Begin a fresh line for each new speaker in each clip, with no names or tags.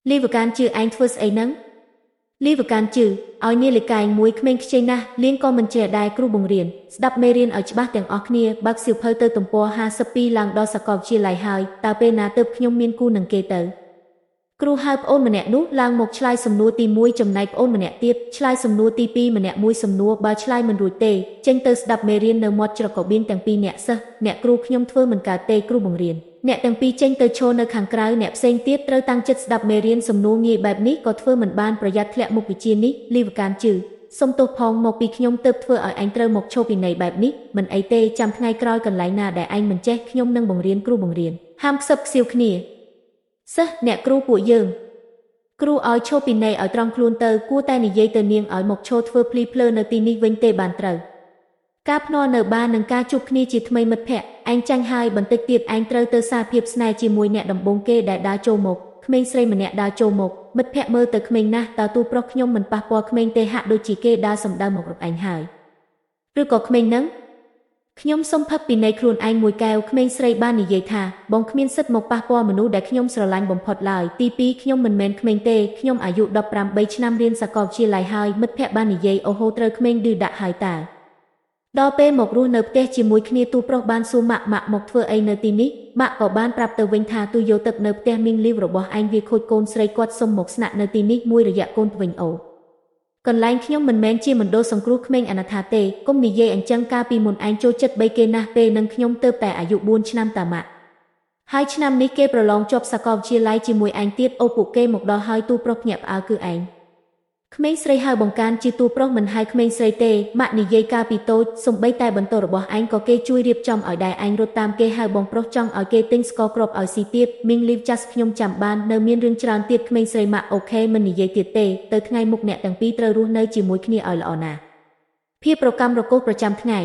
លីវកានជឿឯងធ្វើស្អីហ្នឹងលីវកានជឿឲ្យនាឡិកាឯងមួយក្មេងខ្ចីណាស់លៀងក៏មិនចេះដែរគ្រូបង្រៀនស្ដាប់មេរៀនឲ្យច្បាស់ទាំងអស់គ្នាបើកសៀវភៅទៅទំព័រ52ឡើងដល់សាកលវិទ្យាល័យហើយតើពេលណាទើបខ្ញុំមានគូនឹងគេទៅគ្រូហៅប្អូនម្នាក់នោះឡើងមកឆ្លើយសំណួរទី1ចំណែកប្អូនម្នាក់ទៀតឆ្លើយសំណួរទី2ម្នាក់មួយសំណួរបើឆ្លើយមិនរួចទេចេញទៅស្ដាប់មេរៀននៅមាត់ច្រករបៀងទាំងពីរអ្នកសិស្សអ្នកគ្រូខ្ញុំធ្វើមិនកើតទេគ្រូបង្រៀនអ្នកទាំងពីរចេញទៅឈរនៅខាងក្រៅអ្នកផ្សេងទៀតត្រូវតាំងចិត្តស្ដាប់មេរៀនសំណួរងាយបែបនេះក៏ធ្វើមិនបានប្រយ័ត្នធ្លាក់មុខវិជ្ជានេះលីវកានជឺសុំទោសផងមកពីខ្ញុំទើបធ្វើឲ្យឯងត្រូវមកឈរពីនៃបែបនេះមិនអីទេចាំថ្ងៃក្រោយកន្លែងណាដែលឯងមិនចេះខ្ញុំនឹងបង្រៀនគ្រូបង្រៀនហាមខ្សឹបខ្សៀវគ្នាសិស្សអ្នកគ្រូពួកយើងគ្រូឲ្យឈរពីនៃឲ្យត្រង់ខ្លួនទៅគួរតែនិយាយទៅនាងឲ្យមកឈរធ្វើភ្លីភ្លើនៅទីនេះវិញទេបានត្រូវការភ្នាល់នៅបាននឹងការជួបគ្នាជាថ្មីមិត្តភក្តិឯងចាញ់ហើយបន្តិចទៀតឯងត្រូវទៅសារភាពស្នេហ៍ជាមួយអ្នកដំបូងគេដែលដើរចូលមកក្មេងស្រីម្នាក់ដើរចូលមកមិត្តភក្តិមើលទៅក្មេងណាស់តើទូប្រុសខ្ញុំមិនប៉ះពាល់ក្មេងទេហាក់ដូចជាគេដើរសំដៅមករកឯងហើយឬក៏ក្មេងនឹងខ្ញុំសុំផឹកពីនៃខ្លួនឯងមួយកែវក្មេងស្រីបាននិយាយថាបងគ្មានសិទ្ធិមកប៉ះពាល់មនុស្សដែលខ្ញុំស្រឡាញ់បំផុតឡើយទី2ខ្ញុំមិនមែនក្មេងទេខ្ញុំអាយុ18ឆ្នាំរៀនសាកលវិទ្យាល័យហើយមិត្តភក្តិបាននិយាយអូហូត្រូវក្មេងឌឺដាក់ហើយតើដល់ពេលមករស់នៅផ្ទះជាមួយគ្នាទូប្រុសបានសួរម៉ាក់ម៉ាក់មកធ្វើអីនៅទីនេះម៉ាក់ក៏បានប្រាប់ទៅវិញថាទូយកទឹកនៅផ្ទះមីងលីវរបស់ឯងវាខូចកូនស្រីគាត់សុំមកស្នាក់នៅទីនេះមួយរយៈកូនវិញអូកន្លែងខ្ញុំមិនមែនជាមណ្ឌលសង្គ្រោះក្មេងអនាថាទេគុំនិយាយអញ្ចឹងកាលពីមុនឯងចូលចិត្តបីគេណាស់ពេលនឹងខ្ញុំទៅតែអាយុ4ឆ្នាំតាម៉ាក់ហើយឆ្នាំនេះគេប្រឡងជាប់សាកលវិទ្យាល័យជាមួយឯងទៀតអូពួកគេមកដល់ហើយទូប្រុសភ្ញាក់ផ្អើលគឺឯងក្មេងស្រីហៅបង្កានជាទូប្រុសមិនហៅក្មេងស្រីទេម៉ាក់និយាយកាលពីតូចសំបីតែបន្ទោរបស់ឯងក៏គេជួយរៀបចំឲ្យដែរឯងរត់តាមគេហៅបងប្រុសចង់ឲ្យគេទិញស្ករគ្រាប់ឲ្យស៊ីទៀតមីងលីវចាស់ខ្ញុំចាំបាននៅមានរឿងច្រើនទៀតក្មេងស្រីម៉ាក់អូខេមិននិយាយទៀតទេទៅថ្ងៃមុខអ្នកទាំងពីរត្រូវរស់នៅជាមួយគ្នាឲ្យល្អណាស់ភាពប្រកម្មរកុសប្រចាំថ្ងៃ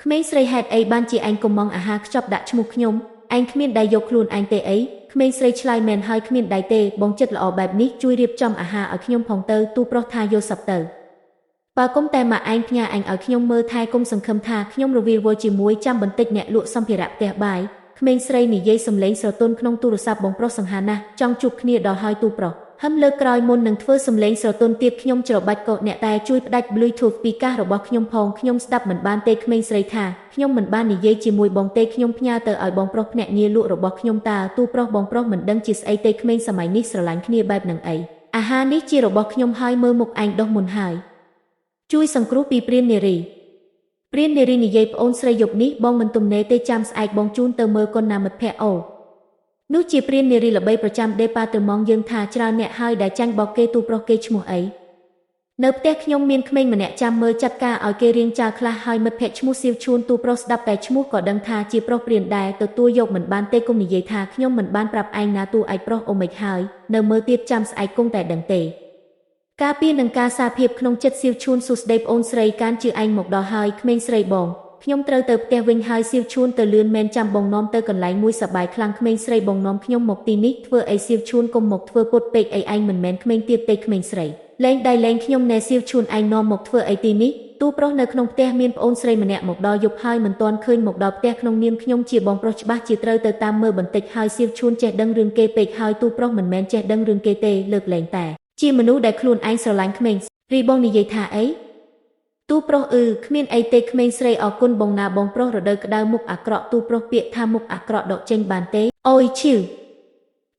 ក្មេងស្រីហេតុអីបានជាឯងកុំមងអាហារខ្ចប់ដាក់ឈ្មោះខ្ញុំឯងគ្មានដៃយកខ្លួនឯងទេអីក្មេងស្រីឆ្លើយមែនហើយគ្មានដៃទេបងចិត្តល្អបែបនេះជួយរៀបចំអាហារឲ្យខ្ញុំផងទៅទូប្រុសថាយកសັບទៅបើគុំតែម៉ាក់ឯងផ្ញើឯងឲ្យខ្ញុំមើលថែគុំសង្ឃឹមថាខ្ញុំរវីរវល់ជាមួយចាំបន្តិចអ្នកលក់សម្ភារៈផ្ទះបាយក្មេងស្រីនិយាយសំឡេងស្រទន់ក្នុងទូរស័ព្ទបងប្រុសសង្ហាណាស់ចង់ជួបគ្នាដល់ហើយទូប្រុសហឹមលើកក្រោយមុននឹងធ្វើសំឡេងស្រទន់ទៀតខ្ញុំច្របាច់កោអ្នកតែជួយផ្ដាច់ Bluetooth ពីកាសរបស់ខ្ញុំផងខ្ញុំស្ដាប់មិនបានទេក្មេងស្រីថាខ្ញុំមិនបាននិយាយជាមួយបងទេខ្ញុំផ្ញើទៅឲ្យបងប្រុសភ្នាក់ងារលក់របស់ខ្ញុំតើទូប្រុសបងប្រុសមិនដឹងជាស្អីទេក្មេងសម័យនេះស្រឡាញ់គ្នាបែបនឹងអីអាហារនេះជារបស់ខ្ញុំហើយមើលមុខឯងដុសមុនហើយជួយសង្គ្រោះពីព្រាននារីព្រាននារីនិយាយប្អូនស្រីយប់នេះបងមិនទំនេរទេចាំស្អែកបងជូនទៅមើលកូនណាមិត្តភក្តិអូនោះជាព្រាននារីល្បីប្រចាំដេប៉ាតឺម៉ង់យើងថាច្រើនអ្នកហើយដែលចាញ់បោកគេទូប្រុសគេឈ្មោះអីនៅផ្ទះខ្ញុំមានក្មេងម្នាក់ចាំមើលចាត់ការឲ្យគេរៀងចាលខ្លះហើយមិត្តភក្តិឈ្មោះសៀវឈួនទូប្រុសស្ដាប់តែឈ្មោះក៏ដឹងថាជាប្រុសព្រានដែរទទួលយកមិនបានទេគុំនិយាយថាខ្ញុំមិនបានប្រាប់ឯងណាទូឯងប្រុសអូមិនហើយនៅមើលទៀតចាំស្អែកគង់តែដឹងទេការពារនឹងការសារភាពក្នុងចិត្តសៀវឈួនសួស្ដីប្អូនស្រីកានជឿឯងមកដល់ហើយក្មេងស្រីបងខ្ញុំត្រូវទៅផ្ទះវិញហើយសៀវឈួនទៅលឿនមែនចាំបងនាំទៅកន្លែងមួយសប្បាយខ្លាំងក្មេងស្រីបងនាំខ្ញុំមកទីនេះធ្វើអីសៀវឈួនកុំមកធ្វើពុតពេកអីឯងមិនមែនក្មេងទៀតទេក្មេងស្រីលែងដៃលែងខ្ញុំណែសៀវឈួនឯងនាំមកធ្វើអីទីនេះទូប្រុសនៅក្នុងផ្ទះមានប្អូនស្រីម្នាក់មកដល់យប់ហើយមិនទាន់ឃើញមកដល់ផ្ទះក្នុងនាមខ្ញុំជាបងប្រុសច្បាស់ជាត្រូវទៅតាមមើលបន្តិចហើយសៀវឈួនចេះដឹងរឿងគេពេកហើយទូប្រុសមិនមែនចេះដឹងរឿងគេទេលើកលែងតែជាមនុស្សដែលខ្លួនឯងស្រឡាញ់ក្មេងរីបងនិយាយថាអីទូប្រុសអឺគ្មានអីទេក្មេងស្រីអរគុណបងណាបងប្រុសរដូវក្តៅមុខអាក្រក់ទូប្រុសពាក្យថាមុខអាក្រក់ដកចេញបានទេអូយឈឺ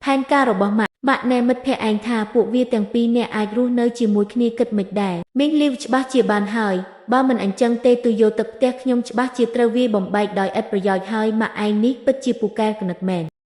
ផែនការរបស់ម៉ាក់ម៉ាក់ណែមិត្តភក្តិឯងថាពួកវាទាំងពីរអ្នកអាចរស់នៅជាមួយគ្នាគិតមិនដែរមីងលីវច្បាស់ជាបានហើយបើមិនអញ្ចឹងទេទូយកទឹកផ្ទះខ្ញុំច្បាស់ជាត្រូវវាបំបែកដោយឥតប្រយោជន៍ហើយម៉ាក់ឯងនេះពិតជាពូកែកណិតមែន។